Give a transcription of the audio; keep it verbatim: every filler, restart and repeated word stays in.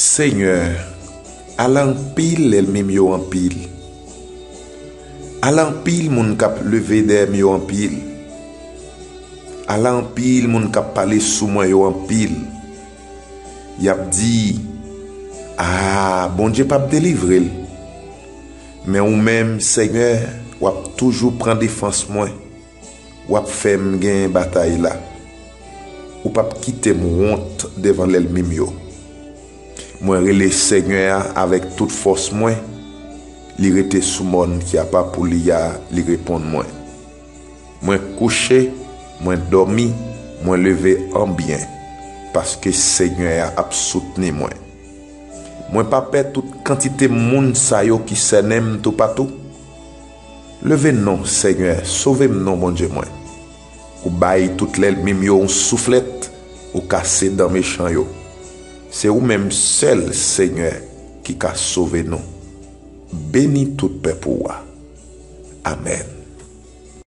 Senyè, ala anpil lènmi m yo anpil. Ala anpil moun k ap leve dèyè m yo anpil. Ala anpil moun k ap pale sou mwen yo anpil. Y ap di, "A, Bondye p ap delivre l." Men ou menm, Senyè, w ap toujou pran defans mwen. W ap fè m genyen batay la. Ou p ap kite m wont devan lènmi m yo. Mwen rele Senyè a avèk tout fòs mwen. Li rete sou mòn ki apa pou li a, li reponn mwen. Mwen kouche, mwen dòmi, mwen leve an byen, paske Senyè a ap soutni mwen. Mwen pa pè tout kantite moun sa yo ki sènen m toupatou. Leve non, Senyè, sove m non, Bondye mwen. Ou bay tout lènmi m yo yon souflèt, ou kase dan mechan yo. Se ou menm sèl, Senyè, ki ka sove nou. Beni tout pèp ou a. Amèn.